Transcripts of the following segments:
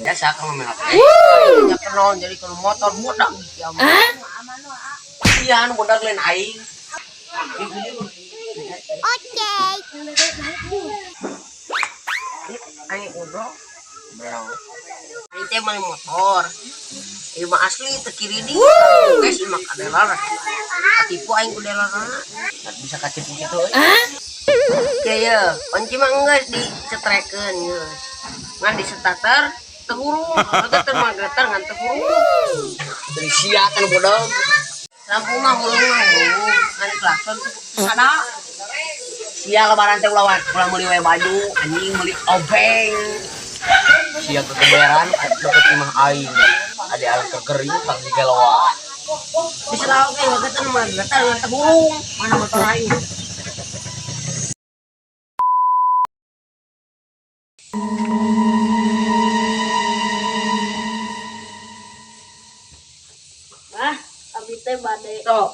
Biasa kamu main HP. Nya kenal jadi kalau motor budak ya. Iya, anu budak lain aing. Oke. Aing udah. Bro. Aing teh meuli motor. Ieu mah asli teu kiri di. Guys, ieu mah kadelar. Katipu aing ku delarna. Bisa katipu gitu euy. Ya ya, kunci mah geus dicetrekeun geus. Ngan di starter teu hurung, teu teu magreter ngan teu hurung. Dari sia kan bodoh. Lampu mah hurung mah hurung, ngan klakson teu sada. Sia lebaran teh ulah ulah meuli we baju, anjing meuli obeng. Sia kegeberan deket imah aing. Ade aing kegering pang digeloa. Bisa lauk ge ngageutan magreter ngan teu hurung, mana motor aing. Bah, abi teh bade. Sok.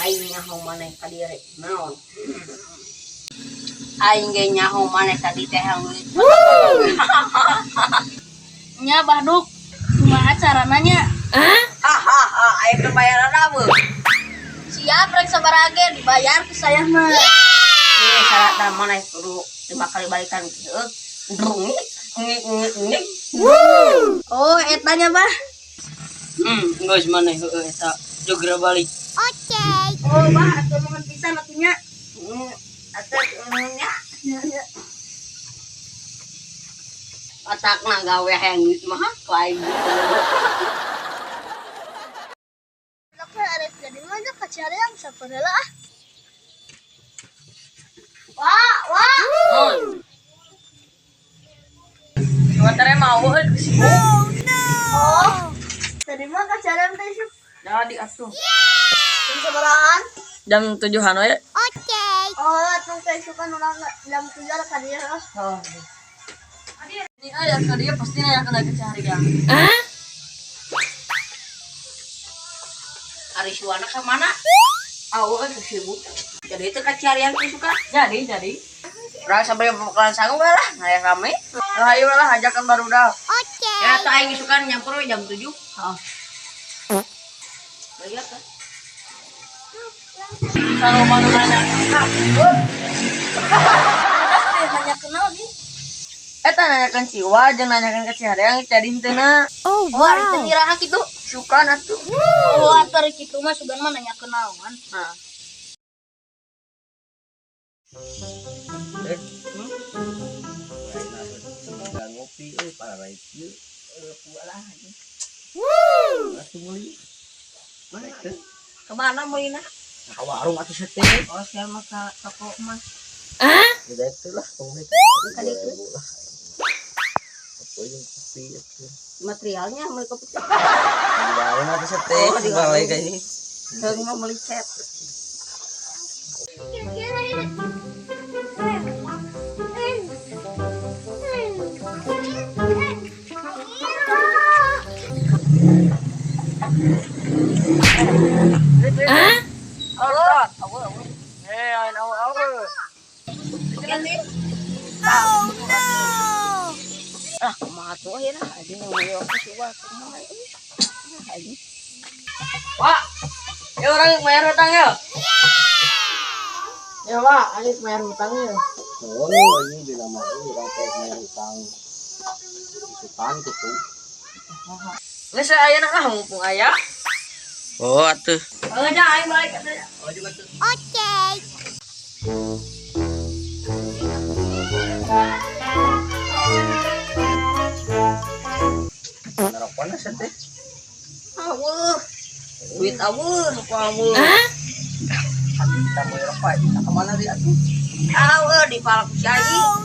Aing nyaho maneh ka dieu rek naon? Aing ge nyaho maneh tadi teh hayang duit. Nya Bah Duk, kumaha carana nya? Hahaha, aing teu bayaran apa? Siap rek sabaraha ge dibayar ku saya mah. Ini syaratna maneh kudu 5 kali balikan kieu. Drung ngik ngik ngik. Oh, eta nya Bah. Geus maneh heueuh eta jogra balik. Oh, Bah, atuh nuhun pisan atuh nya. Atuh nya Nya, nya. otakna gawe hayang duit mah ku aing. Tapi ada jadi mana kacareang sapeureulah ah. Wah, wah. Waternya mau euy sibuk. Oh. Tadi mah kacareang teh syuk. Jadi atuh. Jam sabarahaan? Jam 7-an we. Oh, atuh teh syukan urang jam 7 lah ka dieu. Oh. Ini aya ka dieu pasti nanya kana ke Cahariang. Ari Suwana ka mana? Aw, euy sibuk. Jadi itu kacarian teh suka. Jadi. Urang sampai bakalan sanggup lah, hayang rame. Lah ayo lah ajakan barudak. Ya tuh aing isukan nyampur we jam 7. Heeh. Bayar kan? Sarua nu nanya. Teh hanya kenal nih. Eta nanyakeun Ciwa jeung nanyakeun ke Cihariang jadi henteuna. Oh, ari teh iraha kitu. Sukan atuh. Oh, atuh ari kitu mah sugan mah nanya kenalan. Nah. Nggak ngopi euy para kieu. Lah. Atuh meuli. Mana? Kemana meulina? Ka warung atuh seteh. Oh, sia mah ka toko emas. Beda itu lah tong Ka ditu. lah. Apa yang kopi atuh. Materialnya meuli kopi. Di warung atuh seteh. Oh, di warung. Balik aja. Heung mah meuli cat. Eh, aing awe-awe. Ah, kumaha tuh ayeuna anjing meuli aku sih wah kumaha euy. Ah, anjing. Pak. Ya orang bayar hutang ya. Ya, Pak, aing bayar hutang ya. Oh, ini di nama ini orang teh bayar hutang. Isukan gitu. Geus aya na ah mumpung aya. Oh, atuh. Oh, nya aing balik atuh. Oh, juga tuh. Narokona seteh. Aweuh. Duit aweuh, rokok aweuh. Kita mau rokok, kita kemana dia atuh? Aweuh di palak si aing.